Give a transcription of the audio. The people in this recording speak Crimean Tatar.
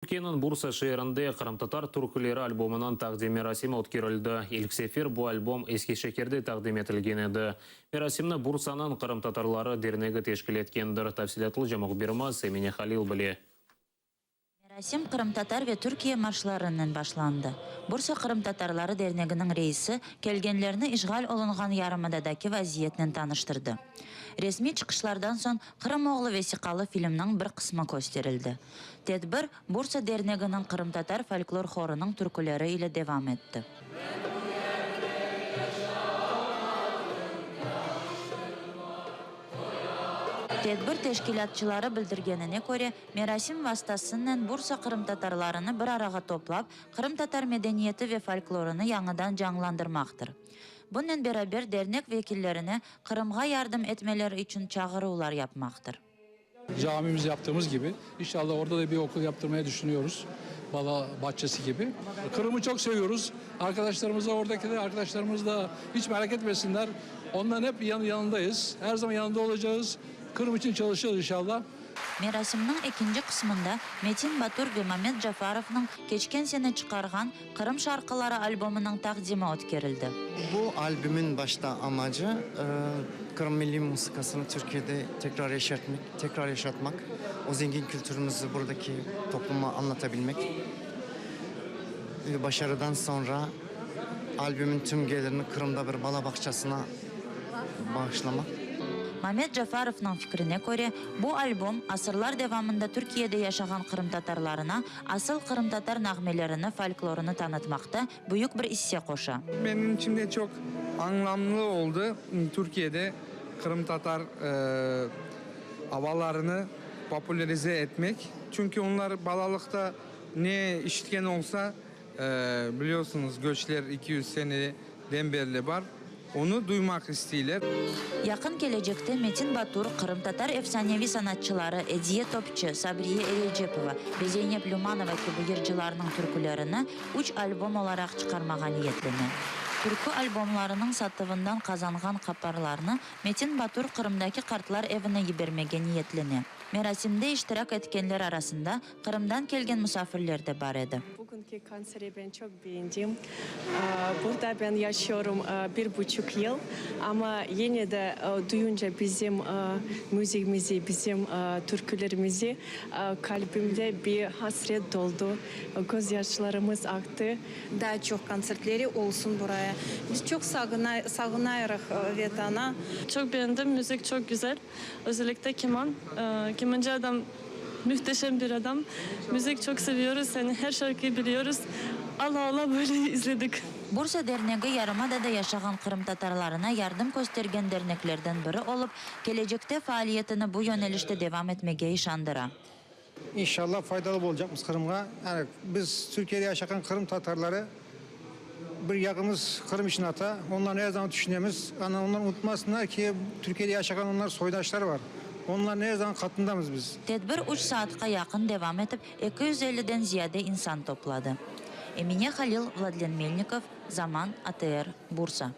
Türkiyeniñ Bursa şeerinde Qırımtatar türküleri albomınıñ taqdim merasimi ötkerildi. İlk sefer bu albom Eskişehirde taqdim etilgen edi. Merasimni Bursanıñ qırımtatarları dernegi teşkil etkendir. Tafsilâtlıca mühbirimiz Emine Halil bile. Merasim qırımtatar ve Türkiye marşlarınen başlandı. Bursa qırımtatarları derneginiñ reisi kelgenlerni işğal olunğan yarımadadaki vaziyetnen tanıştırdı. Resmiy çıqışlardan soñ Qırımoğlu vesiqalı filmniñ bir qısmı kösterildi. Tedbir Bursa derneginiñ qırımtatar folklor horunıñ türküleri ile devam etti. Tedbir teşkilâtçıları bildirgenine köre, merasim vastasınen Bursa qırımtatarlarını bir arağa toplap, qırımtatar medeniyeti ve folklorını yañıdan canlandırmaqtır. Bunen beraber dernek vekillerine Qırımğa yardım etmeleri içün çağıruvlar yapmaqtır. Camimiz yaptığımız kibi, inşallah orada da bir okul yaptırmaya düşünüyoruz, bala bahçesi kibi. Qırımı çoq seviyoruz, arkadaşlarımız da, oradaki de arkadaşlarımız da hiç merak etmesinler, onların hep yanındayız, her zaman yanında olacağız, Qırım içün çalışacağız inşallah. Merasimniñ ekinci qısmında Metin Batur ve Mamet Cafarovnıñ keçken sene çıqarğan Qırım şarqıları albomınıñ taqdimi ötkerildi. Bu albümün başta amacı, Qırım milliy muzıkasını Türkiyede tekrar yeşertmek, tekrar yaşatmaq, o zengin kültürümüzü buradaki topluma añlatabilmek. Ve başarıdan soñra albümün tüm gelirini Qırımda bir bala bağçasına bağışlamaq. Mamet Cafarovnıñ fikrine köre, bu albom asırlar devamında Türkiyede yaşağan qırımtatarlarına asıl qırımtatar nağmelerini, folklorını tanıtmaqta büyük bir isse qoşa. Menim içün de çoq añlamlı oldı Türkiyede qırımtatar avalarını populârize etmek. Çünki onlar balalıqta ne işitken olsa, biliyorsunız, göçler 200 seneden berli bar, onı duymaq isteyler. Yaqın kelecekte Metin Batur qırımtatar efsaneviy sanatçıları Ediye Topçı, Sabriye Erecepova ve Zeynep Lümanova kibi yırcılarnıñ türkülerini üç albom olaraq çıqarmağa niyetlene. Türkü albomlarınıñ satuvından qazanğan qaparlarnı Metin Batur Qırımdaki qartlar evine yibermege niyetlene. Merasimde iştirak etkenler arasında Qırımdan kelgen musafirler de bar edi. Bugünki kontseri ben çoq beğendim. Burada ben yaşıyorum bir buçuq yıl, amma yine de duyunca bizim müzigimizi, bizim türkülerimizi qalbimde bir hasret doldu, közyaşlarımız aqtı. Daa çoq kontsertleri olsun buraya. Biz çoq sağınayırıq Vetana. Çoq beğendim, müzik çoq güzel. Özellikle keman. Kemancı adam mühteşem bir adam. Müzik çoq seviyoruz, yani her şarkıyı biliyoruz. Ala-ala böyle izledik. Bursa dernegi yarımadada yaşağan qırımtatarlarına yardım köstergen derneklerden biri olıp, kelecekte faaliyetini bu yönelişte devam etmege işandıra. İnşallah faydalı bolcaqmız Qırımğa. Yani biz Türkiyede yaşağan Qırım tatarları bir yağımız Qırım içün ata. Onlarnı er zaman tüşünemiz. Ana onlar unutmasınlar ki, Türkiyede yaşağan onlar soydaşları bar. Onlarnı er zaman qatındamız biz. Tedbir üç saatqa yaqın devam etip, 250-den ziyade insan topladı. Emine Halil, Vladlen Melnikov, Zaman, ATR, Bursa.